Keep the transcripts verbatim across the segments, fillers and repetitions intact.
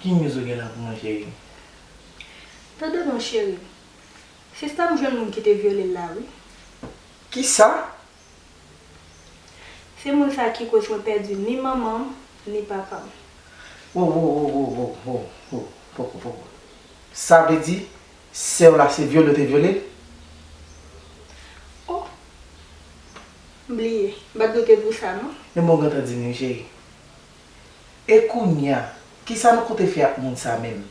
Ki news ou gen la pou mwen, cheri? Tande non, cheri. Sista m jwenn moun ki te vyole l la, wi. Kisa? Se moun sa ki koz mwen pèdi ni manman m, ni papa m. Wo, wo, wo, wo, wo, wo, wo, wo, poko, poko. Sa vle di, sè w la se vyole yo te vyole l? Oh, m bliye. M pa t doute pou sa, non. Men bon, gentan di nou, cheri. E kounye a, kisa nou konte fè ak moun sa menm?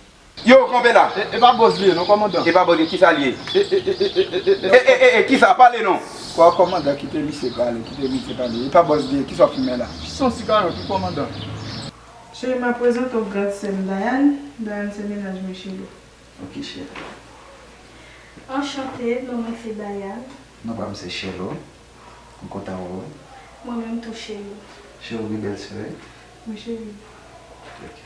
Yo, kanpe la! E, e pa bòs li ye non, kòmandan. E pa bòs li, kisa li ye? E, e, e, e, e, e, e, e, e, kisa? Pale non! Kò, kòmandan, kite misye pale, kite misye pale. E pa bòs li ye, kisa w fimen la? Se yon sigaret, wi, kòmandan. Cheri, m ap prezante w grandsè m, Dayane. Dayane se mennaj mwen, Chelo. Ok, cheri. Anchante, non mwen se Dayane. Non pa m se Chelo. M kontan wè w. Mwen menm tou, cheri. Cheri, ou gen bèl sè, wi. Wi, cheri. Ok.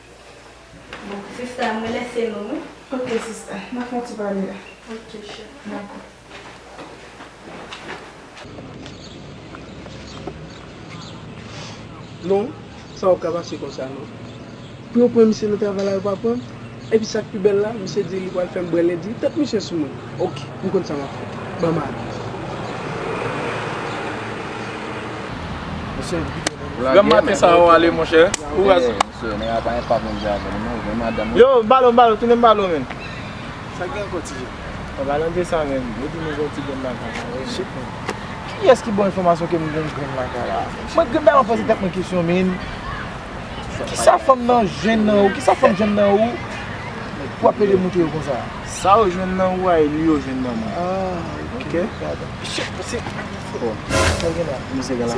Bon, sista, mwen lèse nou, wi. Ok, sista. N ap fè yon ti pale la. Ok, cheri. Dakò. Non, sa w ap ka pase konsa, non. Pou yo pran misye nan travay la, yo pa pran. Epi sa k pi bèl la, misye di li pral fè m bwè lendi. Tèt misye sou mwen. Ok, m konn sa m ap fè. Ban m ale. Granm maten sa ou ale, monchè. Kouraj. Mesye, nèg la pa gen pa moun di avè nou, non, gen madanm, wi. Yo, balo, balo, tounen balo, men. Sa gen ankò, T J? An palan de sa, men, yo di nou gen ti grenn lakay. Shit, men. Kiyès ki ba w enfòmasyon ke m gen grenn lakay la? Mwen, grenn la, m ap poze tèt mwen kesyon, men. Kisa fanm nan jwenn nan ou? Kisa fanm jwenn nan ou? Pou ap pede moute yo konsa. Sa yo jwenn nan ou a, e li yo jwenn nan mwen. Ah, ok. Ok. Gade. Shit, se, oh. Sa gen la. Misye gen la.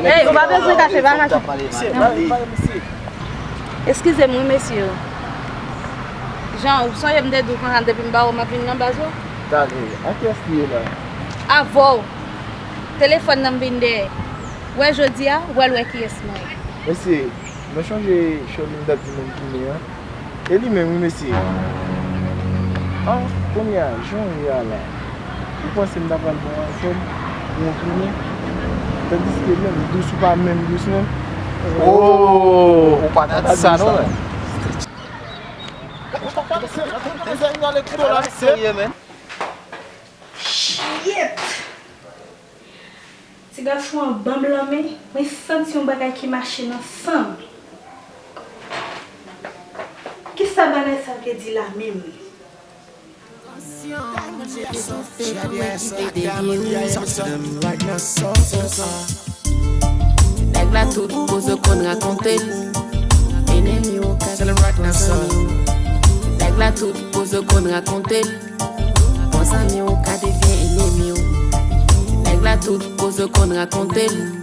Hey, ou pa bezwen kache, pa kache. Misye, misye. Eskize m wi, mesye. Jan, ou sonje m te di w konsa depi m ba w, m ap vin nan baz ou? Tande, a kiyès li ye la? Avè w. Telefòn nan m vin dèyè. Wè jodi a, w al wè kiyès mwen ye. Mesye, mwen chonje Sherline dat di menm tounen an. E li menm wi, mesye. Ah, kounye a, jan w ye a la, ou panse m ta pral ba w yon jòb pou yon krimen? Tandiske menm dous ou pa menm dous menm. Oh, ou pa ta di sa non, men. Serye, men. Shit! Ti gason an ban m lanmen, mwen santi yon bagay ki mache nan san m. Kisa bagay sa vle di la menm? Nèg la tout koze w konn rakonte l. Enemi w ka devyen zanmi w. Nèg la tout koze w konn rakonte l. Bon zanmi w ka devyen enemi w. Nèg la tout koze w konn rakonte l.